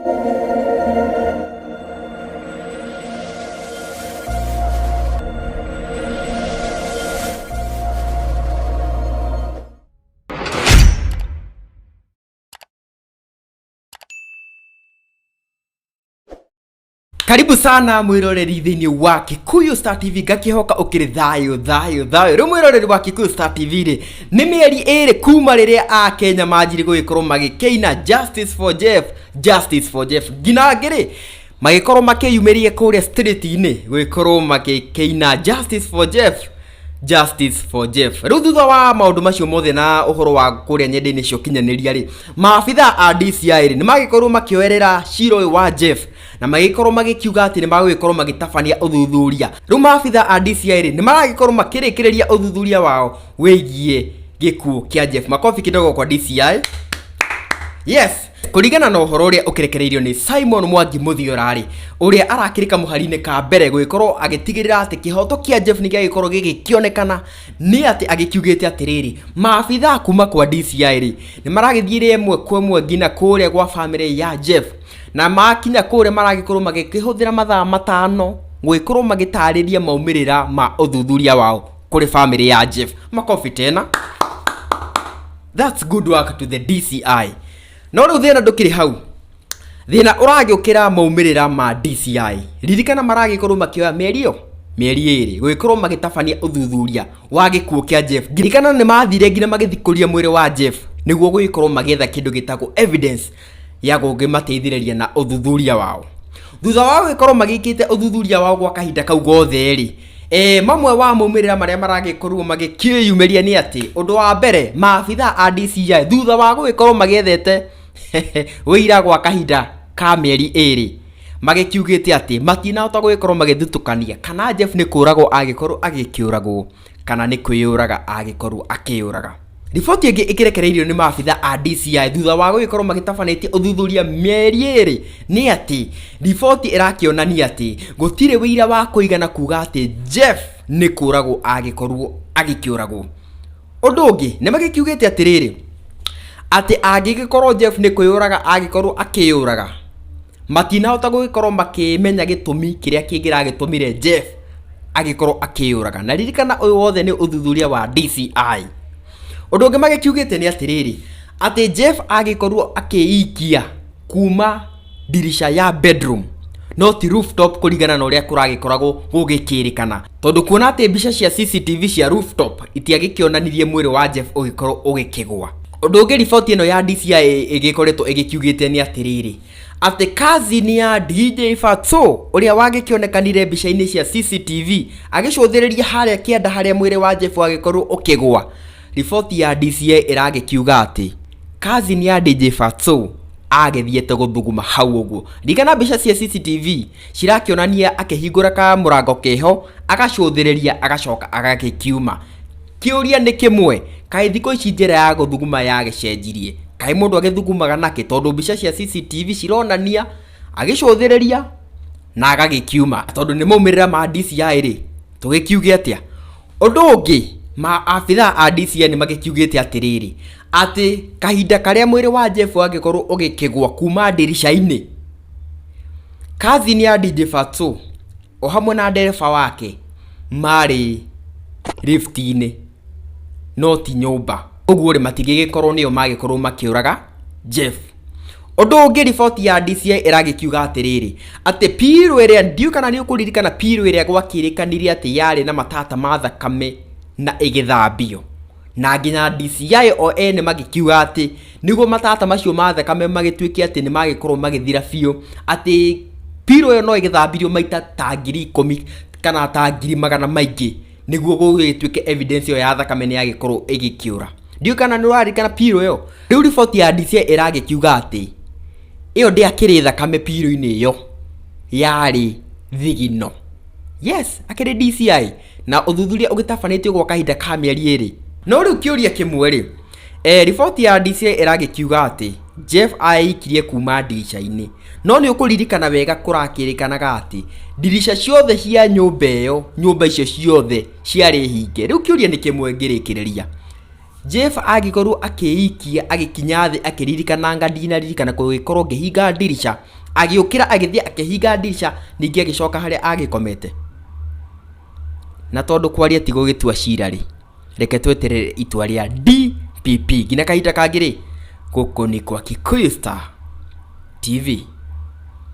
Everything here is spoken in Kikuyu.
Karibu sana mwiroreri thĩinĩ wa Kikuyu Star TV, ngakĩhoka ũkĩrĩ thayũ thayũ thayũ. Rĩu mwĩroreri wa Kikuyu Star TV rĩ, nĩ mĩeri ĩrĩ kuma rĩrĩa akenya manjiri gũgĩkorwo magĩkĩina justice for Jeff, justice for Jeff, nginya angĩ rĩ magĩkorwo makĩyumĩria kũrĩa street-inĩ gũgĩkorwo magĩkĩina justice for Jeff, justice for Jeff. Rĩu thutha wa maũndũ macio mothe na ũhoro wa kũrĩa nyenda-inĩ cia ũkinyanĩria rĩ, maabitha a DCI rĩ nĩ magĩkorwo makĩoerera cira ũyũ wa Jeff na magĩkorwo magĩkiuga atĩ nĩ magũgĩkorwo magĩtabania ũthuthuria. Rĩu maabitha a DCI rĩ nĩ maragĩkorwo makĩrĩkĩrĩria ũthuthuria wao wĩgiĩ gĩkuũ kĩa Jeff. Makobi kidogo kwa DCI. Yes, kũringana na ũhoro ũrĩa ũkĩrekereirio nĩ Simon Mwangi Mũthiora rĩ, ũrĩa arakĩrĩka mũhari-inĩ ka mbere gũgĩkorwo agĩtigĩrĩra atĩ kĩhoto kĩa Jeff nĩ gĩagĩkorwo gĩgĩkĩonekana, nĩ atĩ agĩkiugĩte atĩrĩrĩ, maabithaa kuma kwa DCI rĩ, nĩ maragĩthiire ĩmwe kwa ĩmwe nginya kũrĩa gwa bamĩrĩ ya Jeff, na makinya kũrĩa maragĩkorwo magĩkĩhũthĩra mathaa 5 gũgĩkorwo magĩtarĩria maumĩrĩra ma ũthuthuria wao kũrĩ bamĩrĩ ya Jeff. Makobi tena. That's good work to the DCI. No rĩu thĩna ndũkĩrĩ hau, thĩna ũragĩũkĩra maumĩrĩra ma DCI. Ririkana maragĩkorwo makĩoya mĩeri ĩyo mĩeri 2 gũgĩkorwo magĩtabania ũthuthuria wa gĩkuũ kĩa Jeff. Ririkana nĩ mathire nginya magĩthikũria mwĩrĩ wa Jeff nĩguo gũgĩkorwo magĩetha kĩndũ gĩtagwo evidence ya gũkĩmateithĩrĩria na ũthuthuria wao. Thutha wa gũgĩkorwo magĩkĩte ũthuthuria wao gwa kahinda kau gothe rĩ, mamwe wa maumĩrĩra marĩa maragĩkorwo magĩkĩyumĩria nĩ atĩ ũndũ wa mbere maabitha a DCI thutha wa gũgĩkorwo magĩethete wĩira gwa kahinda ka mĩeri 2 magĩkiugĩte atĩ matinahota gũgĩkorwo magĩthutũkania kana Jeff nĩ kũragwo agĩkorwo agĩkĩũragwo kana nĩ kwĩyũraga agĩkorwo akĩyũraga. Riboti ĩngĩ ĩkĩrekereirio nĩ maabitha a DCI thutha wa gũgĩkorwo magĩtabanĩtie ũthuthuria mĩeri 2 nĩ atĩ riboti ĩrakĩonania atĩ gũtirĩ wĩira wa kũigana kuga atĩ Jeff nĩ kũragwo agĩkorwo agĩkĩũragwo. Ũndũ ũngĩ nĩ magĩkiugĩte atĩrĩrĩ, atĩ angĩgĩkorwo Jeff nĩ kwĩyũraga agĩkorwo akĩyũraga, matinahota gũgĩkorwo makĩmenya gĩtũmi kĩrĩa kĩngĩragĩtũmire Jeff agĩkorwo akĩyũraga. Na ririkana ũyũ wothe nĩ ũthuthuria wa DCI. Ũndũ ũngĩ magĩkiugĩte nĩ atĩrĩrĩ, atĩ Jeff agĩkorwo akĩikia kuma ndirica ya bedroom no ti rooftop kũringana na ũrĩa kũragĩkoragwo gũgĩkĩrĩkana, tondũ kuona atĩ mbica cia CCTV cia rooftop itiagĩkĩonanirie mwĩrĩ wa Jeff ũgĩkorwo ũgĩkĩgwa. Ũndũ ũngĩ riboti ĩno ya DCI ĩgĩkoretwo ĩgĩkiugĩte nĩ atĩrĩrĩ, atĩ cousin ya DJ Fatxo ũrĩa wagĩkĩonekanire mbica-inĩ cia CCTV agĩcũthĩrĩria harĩa kĩanda harĩa mwĩrĩ wa Jeff wagĩkorwo ũkĩgwa, riboti ya DCI ĩragĩkiuga atĩ cousin ya DJ Fatxo agĩthiĩte gũthuguma hau ũguo. Ririkana mbica cia CCTV cirakĩonania akĩhingũra ka mũrango keho, agacũthĩrĩria, agacoka agagĩkiuma. Kĩũria nĩ kĩmwe, kaĩ thikũ ici njĩra ya gũthuguma yagĩcenjirie? Kaĩ mũndũ agĩthugumaga nakĩ? Tondũ mbica cia CCTV cironania agĩcũthĩrĩria na agagĩkiuma. Tondũ nĩ maumĩrĩra ma DCI rĩ, tũgĩkiuge atĩa? Ũndũ ũngĩ, maabithaa a DCI nĩ magĩkiugĩte atĩrĩrĩ, atĩ kahinda karĩa mwĩrĩ wa Jeff wagĩkorwo ũgĩkĩgwa kuma ndirica-inĩ, cousin ya DJ Fatxo o hamwe na ndereba wake marĩ lift-inĩ no ti nyũmba. Ũguo rĩ, matingĩgĩkorwo nĩo magĩkorwo makĩũraga Jeff. Ũndũ ũngĩ riboti ya DCI ĩragĩkiuga atĩrĩrĩ, atĩ pillow ĩrĩa, ndiũĩ kana nĩ ũkũririkana pillow ĩrĩa gwakĩrĩkanire atĩ yarĩ na matata ma thakame na ĩgĩthambio, na nginya DCI o ene magĩkiuga atĩ nĩguo matata macio ma thakame magĩtuĩke atĩ nĩ magĩkorwo magĩthira biũ, atĩ pillow ĩyo no ĩgĩthambirio maita ta 10,000 kana ta ngiri magana maingĩ nĩguo gũgĩtuĩke evidence ĩyo ya thakame nĩ yagĩkorwo ĩgĩkĩũra. Ndiũĩ kana nĩ ũraririkana pillow ĩyo. Rĩu riboti ya DCI ĩragĩkiuga atĩ ĩyo ndĩakĩrĩ thakame pillow-inĩ ĩyo, yarĩ thigino. Yes, akĩrĩ DCI na ũthuthuria ũgĩtabanĩtio gwa kahinda ka mĩeri 2. No rĩu kĩũria kĩmwe rĩ, riboti ya DCI ĩragĩkiuga atĩ Jeff aikirie kuma ndirica-inĩ. No nĩ ũkũririkana wega kũrakĩrĩkanaga atĩ ndirica ciothe cia nyũmba ĩyo, nyũmba icio ciothe ciarĩ hinge. Rĩu kĩũria nĩ kĩmwe ngĩrĩkĩrĩria. Jeff agĩkorwo akĩikia agĩkinya thĩ akĩririkananga ndinaririkana gũgĩkorwo ngĩhinga ndirica, agĩũkĩra agĩthiĩ akĩhinga ndirica ningĩ agĩcoka harĩa agĩkomete. Na tondũ kwaria ti gũgĩtua cira rĩ, reke tweterere itua rĩa DPP. Nginya kahinda kangĩ rĩ, gũkũ nĩ kwa Kikuyu Star TV.